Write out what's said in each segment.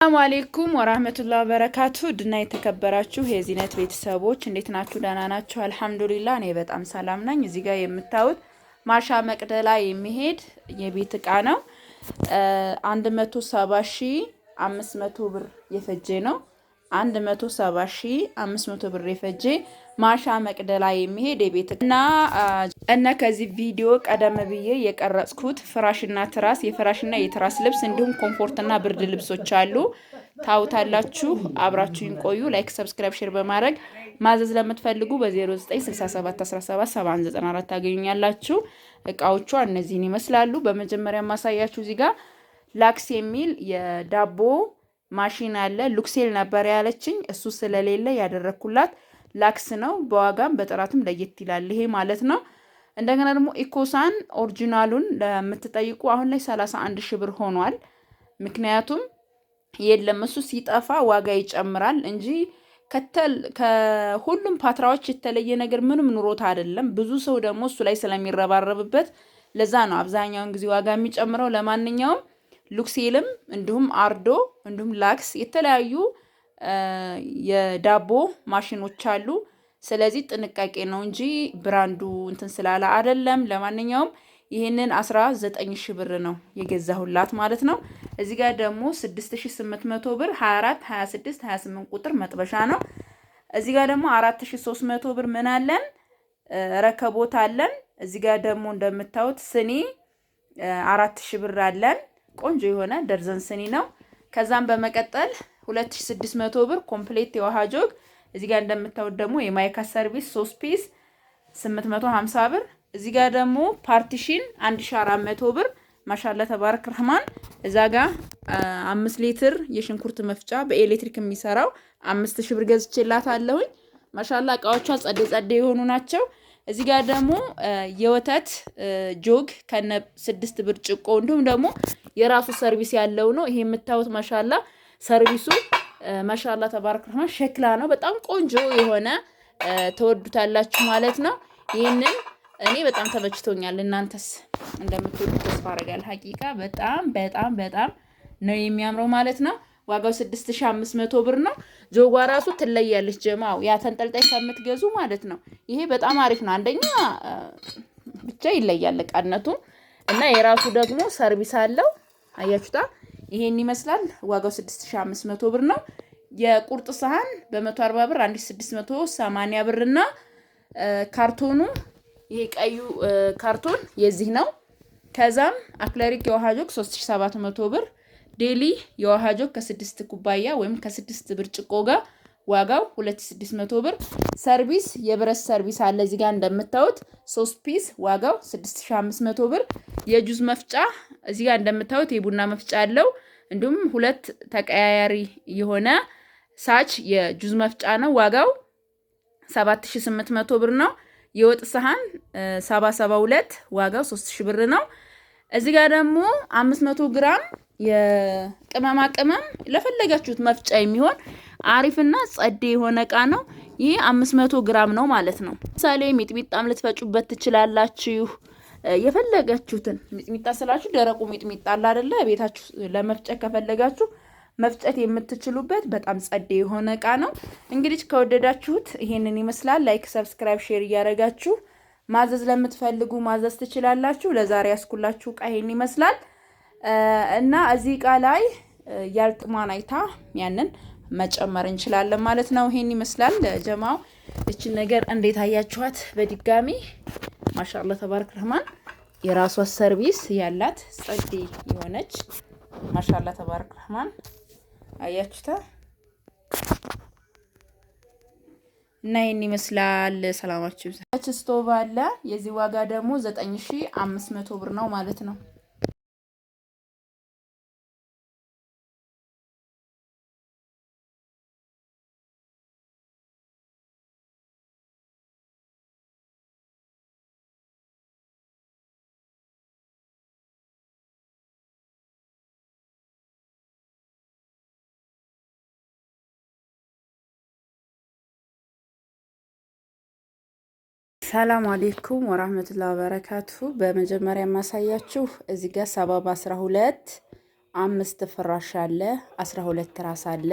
ሰላሙ አሌይኩም ወራህመቱላህ በረካቱ ድና የተከበራችሁ የዚነት ቤተሰቦች እንዴት ናችሁ? ደህና ናችሁ? አልሐምዱሊላ እኔ በጣም ሰላም ነኝ። እዚህ ጋር የምታዩት ማሻ መቅደላ የሚሄድ የቤት እቃ ነው። 170,500 ብር የፈጀ ነው። 170,500 ብር የፈጀ ማሻ መቅደላ የሚሄድ የቤት እና እና ከዚህ ቪዲዮ ቀደም ብዬ የቀረጽኩት ፍራሽና ትራስ፣ የፍራሽና የትራስ ልብስ እንዲሁም comfort ና ብርድ ልብሶች አሉ። ታውታላችሁ። አብራችሁን ቆዩ። Like፣ subscribe፣ share በማድረግ ማዘዝ ለምትፈልጉ በ0967177194 ታገኙኛላችሁ። እቃዎቿ እነዚህን ይመስላሉ። በመጀመሪያ ማሳያችሁ እዚህ ጋር ላክስ የሚል የዳቦ ማሽን አለ። ሉክሴል ነበር ያለችኝ፣ እሱ ስለሌለ ያደረግኩላት ላክስ ነው። በዋጋም በጥራትም ለየት ይላል ይሄ ማለት ነው። እንደገና ደግሞ ኢኮሳን original ኡን ለምትጠይቁ አሁን ላይ 31 ሺህ ብር ሆኗል። ምክንያቱም የለም፣ እሱ ሲጠፋ ዋጋ ይጨምራል እንጂ ከሁሉም ፓትራዎች የተለየ ነገር ምንም ኑሮት አይደለም። ብዙ ሰው ደግሞ እሱ ላይ ስለሚረባረብበት ለዛ ነው አብዛኛውን ጊዜ ዋጋ የሚጨምረው። ለማንኛውም ሉክሴልም እንዲሁም አርዶ እንዲሁም ላክስ የተለያዩ የዳቦ ማሽኖች አሉ። ስለዚህ ጥንቃቄ ነው እንጂ brand ኡ እንትን ስላለ አይደለም። ለማንኛውም ይህንን 19 ሺህ ብር ነው የገዛሁላት ማለት ነው። እዚህ ጋር ደግሞ 6800 ብር 24፣ 26፣ 28 ቁጥር መጥበሻ ነው። እዚህ ጋር ደግሞ 4300 ብር ምን አለን? ረከቦት አለን። እዚህ ጋር ደግሞ እንደምታዩት ስኒ 4000 ብር አለን። ቆንጆ የሆነ ደርዘን ስኒ ነው። ከዛም በመቀጠል 2600 ብር complete የውሃ ጆግ። እዚህ ጋር እንደምታዩት ደግሞ የማይካ service 3 piece 850 ብር። እዚህ ጋር ደግሞ partition 1400 ብር። ማሻላ ተባረክ ረህማን። እዛ ጋር 5 ሊትር የሽንኩርት መፍጫ በኤሌክትሪክ የሚሰራው 5000 ብር ገዝቼላታለሁኝ። ማሻላ እቃዎቿ ጸዴ ጸዴ የሆኑ ናቸው። እዚህ ጋር ደግሞ የወተት ጆግ ከነ 6 ብርጭቆ እንዲሁም ደግሞ የራሱ service ያለው ነው። ይሄ የምታዩት ማሻላ ሰርቪሱ ማሻላ ተባረክ ረህማን ሸክላ ነው። በጣም ቆንጆ የሆነ ተወዱታላችሁ ማለት ነው። ይህንን እኔ በጣም ተመችቶኛል። እናንተስ እንደምትወዱ ተስፋ አደርጋለሁ። ሀቂቃ በጣም በጣም በጣም ነው የሚያምረው ማለት ነው። ዋጋው 6500 ብር ነው። ጆጓ ራሱ ትለያለች። ጀማው ያ ተንጠልጣይ ከምትገዙ ማለት ነው። ይሄ በጣም አሪፍ ነው። አንደኛ ብቻ ይለያል እቃነቱ እና የራሱ ደግሞ service አለው። አያችሁታ፣ ይሄን ይመስላል። ዋጋው 6500 ብር ነው። የቁርጥ ሰሃን በ140 ብር 1680 ብር እና ካርቶኑ ይሄ ቀዩ ካርቶን የዚህ ነው። ከዛም acrylic የውሃ ጆግ 3700 ብር፣ ዴሊ የውሃ ጆግ ከስድስት ኩባያ ወይም ከስድስት ብርጭቆ ጋር ዋጋው 2600 ብር። Service የብረት service አለ እዚህ ጋር እንደምታዩት 3 piece ዋጋው 6500 ብር። የጁዝ መፍጫ እዚህ ጋር እንደምታዩት የቡና መፍጫ አለው። እንዲሁም ሁለት ተቀያያሪ የሆነ ሳች የጁዝ መፍጫ ነው። ዋጋው 7800 ብር ነው። የወጥ ሰሃን 772 ዋጋው 3000 ብር ነው። እዚህ ጋር ደግሞ 500 ግራም የቅመማ ቅመም ለፈለጋችሁት መፍጫ የሚሆን አሪፍና ጸዴ የሆነ እቃ ነው። ይህ 500 ግራም ነው ማለት ነው። ምሳሌ ሚጥሚጣም ልትፈጩበት ትችላላችሁ። የፈለጋችሁትን ሚጥሚጣ ስላችሁ ደረቁ ሚጥሚጣ አለ አይደለ? ቤታችሁ ለመፍጨት ከፈለጋችሁ መፍጨት የምትችሉበት በጣም ጸዴ የሆነ እቃ ነው። እንግዲህ ከወደዳችሁት ይሄንን ይመስላል። Like፣ subscribe፣ share እያደረጋችሁ ማዘዝ ለምትፈልጉ ማዘዝ ትችላላችሁ። ለዛሬ ያስኩላችሁ እቃ ይሄን ይመስላል እና እዚህ እቃ ላይ ያልጥሟን አይታ ያንን መጨመር እንችላለን ማለት ነው። ይሄን ይመስላል ጀማው። እችን ነገር እንዴት አያችኋት? በድጋሚ ማሻአላ ተባረክ ረህማን የራሷ service ያላት ጸዴ የሆነች ማሻአላ ተባረክ ረህማን አያችሁታ እና ይሄን ይመስላል። ሰላማችሁ ይብዛ። ስቶቭ አለ። የዚህ ዋጋ ደግሞ 9500 ብር ነው ማለት ነው። ሰላም አሌይኩም ወራህመቱላሂ ወበረካቱ። በመጀመሪያ የማሳያችሁ እዚህ ጋር 7 በ12 አምስት ፍራሽ አለ፣ 12 ትራስ አለ።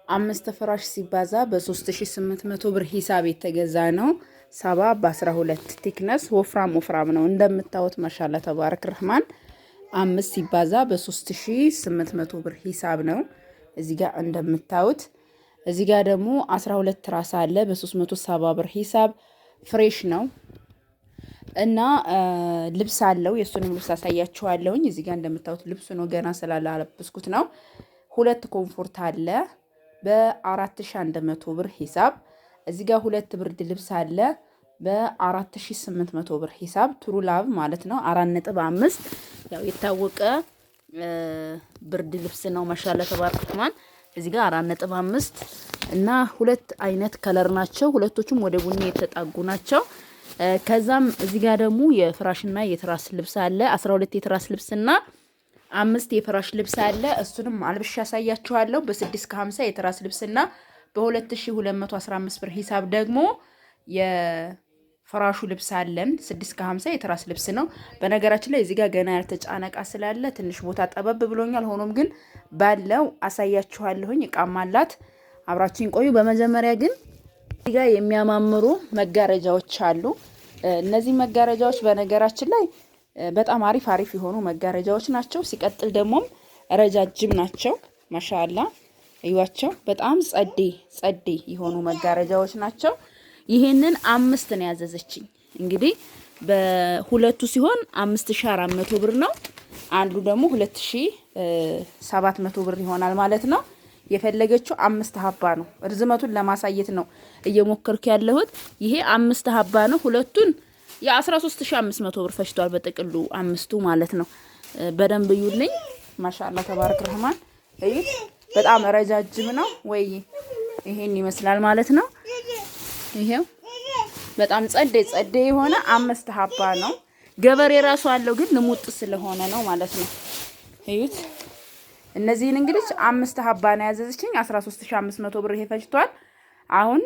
አምስት ፍራሽ ሲባዛ በ3800 ብር ሂሳብ የተገዛ ነው። 7 በ12 thickness ወፍራም ወፍራም ነው እንደምታዩት። ማሻላ ተባረክ ረህማን። አምስት ሲባዛ በ3800 ብር ሂሳብ ነው እዚህ ጋር እንደምታዩት። እዚህ ጋር ደግሞ 12 ትራስ አለ በ370 ብር ሂሳብ fresh ነው እና ልብስ አለው። የእሱንም ልብስ አሳያችኋለሁኝ። እዚህ ጋር እንደምታዩት ልብሱ ነው ገና ስላላለበስኩት ነው። ሁለት comfort አለ በ4100 ብር ሂሳብ። እዚህ ጋር ሁለት ብርድ ልብስ አለ በ4800 ብር ሂሳብ True Love ማለት ነው። 4.5 ያው የታወቀ ብርድ ልብስ ነው። ማሻላ ተባረክ ረህማን። እዚህ ጋር 4.5 እና ሁለት አይነት color ናቸው። ሁለቶቹም ወደ ቡኒ የተጣጉ ናቸው። ከዛም እዚህ ጋር ደግሞ የፍራሽና የትራስ ልብስ አለ። 12 የትራስ ልብስና አምስት የፍራሽ ልብስ አለ። እሱንም አልብሻ ያሳያችኋለሁ። በ6 ከ50 የትራስ ልብስና በ2215 ብር ሂሳብ ደግሞ የፍራሹ ልብስ አለን። 6 ከ50 የትራስ ልብስ ነው። በነገራችን ላይ እዚህ ጋር ገና ያልተጫነ እቃ ስላለ ትንሽ ቦታ ጠበብ ብሎኛል። ሆኖም ግን ባለው አሳያችኋለሁኝ። እቃም አላት። አብራችሁኝ ቆዩ። በመጀመሪያ ግን እዚህ ጋር የሚያማምሩ መጋረጃዎች አሉ። እነዚህ መጋረጃዎች በነገራችን ላይ በጣም አሪፍ አሪፍ የሆኑ መጋረጃዎች ናቸው። ሲቀጥል ደግሞም ረጃጅም ናቸው። ማሻአላ እዩዋቸው። በጣም ጸዴ ጸዴ የሆኑ መጋረጃዎች ናቸው። ይሄንን አምስት ነው ያዘዘችኝ። እንግዲህ በሁለቱ ሲሆን 5400 ብር ነው። አንዱ ደግሞ 2700 ብር ይሆናል ማለት ነው። የፈለገችው አምስት ሀባ ነው። እርዝመቱን ለማሳየት ነው እየሞከርኩ ያለሁት። ይሄ አምስት ሀባ ነው። ሁለቱን የ13500 ብር ፈጅቷል በጥቅሉ አምስቱ ማለት ነው። በደንብ እዩልኝ። ማሻአላ ተባረክ ረህማን እዩት። በጣም ረጃጅም ነው ወይ ይሄን ይመስላል ማለት ነው። ይሄው በጣም ጸዴ ጸዴ የሆነ አምስት ሀባ ነው። ገበሬ ራሱ አለው ግን ልሙጥ ስለሆነ ነው ማለት ነው። እዩት። እነዚህን እንግዲህ አምስት ሀባ ነው ያዘዘችኝ። 13500 ብር ይሄ ፈጅቷል። አሁን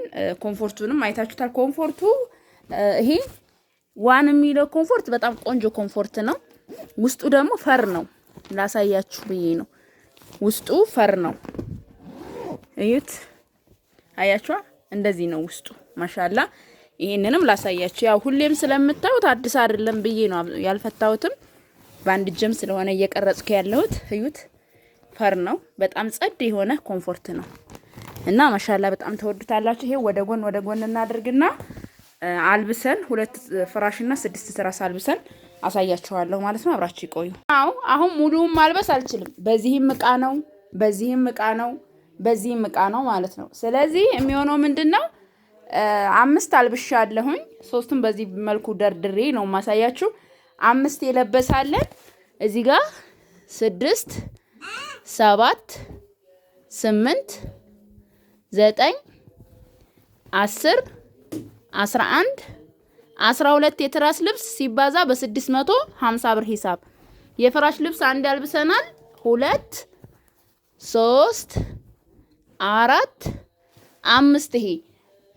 comfort ኡንም አይታችሁታል። comfort ኡ ይሄ One የሚለው comfort በጣም ቆንጆ comfort ነው። ውስጡ ደግሞ fur ነው። ላሳያችሁ ብዬ ነው። ውስጡ fur ነው። እዩት፣ አያችኋ? እንደዚህ ነው ውስጡ። ማሻላ ይሄንንም ላሳያችሁ። ያው ሁሌም ስለምታዩት አዲስ አይደለም ብዬ ነው ያልፈታሁትም። በአንድ እጅም ስለሆነ እየቀረጽኩ ያለሁት። እዩት፣ fur ነው። በጣም ጸድ የሆነ comfort ነው እና ማሻላ በጣም ተወዱታላችሁ። ይሄ ወደ ጎን ወደ ጎን እናድርግና አልብሰን ሁለት ፍራሽና ስድስት ትራስ አልብሰን አሳያችኋለሁ ማለት ነው። አብራችሁ ይቆዩ። አዎ አሁን ሙሉውን ማልበስ አልችልም። በዚህም እቃ ነው፣ በዚህም እቃ ነው፣ በዚህም እቃ ነው ማለት ነው። ስለዚህ የሚሆነው ምንድን ነው? አምስት አልብሻለሁኝ። ሶስቱን በዚህ መልኩ ደርድሬ ነው ማሳያችሁ። አምስት የለበሳለን እዚህ ጋር ስድስት፣ ሰባት፣ ስምንት፣ ዘጠኝ፣ 10፣ 11፣ 12 የትራስ ልብስ ሲባዛ በ650 ብር ሂሳብ የፍራሽ ልብስ አንድ ያልብሰናል። ሁለት፣ ሶስት፣ አራት፣ አምስት። ይሄ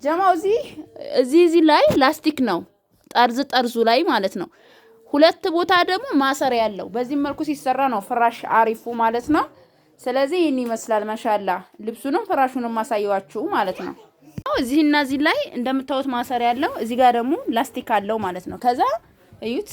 ጀማው እዚህ እዚህ እዚህ ላይ ላስቲክ ነው ጠርዝ ጠርዙ ላይ ማለት ነው። ሁለት ቦታ ደግሞ ማሰሪያ ያለው በዚህ መልኩ ሲሰራ ነው ፍራሽ አሪፉ ማለት ነው። ስለዚህ ይህን ይመስላል። ማሻላ ልብሱንም ፍራሹንም ማሳየዋችሁ ማለት ነው። እዚህና እዚህ ላይ እንደምታዩት ማሰሪያ ያለው እዚህ ጋር ደግሞ ላስቲክ አለው ማለት ነው። ከዛ እዩት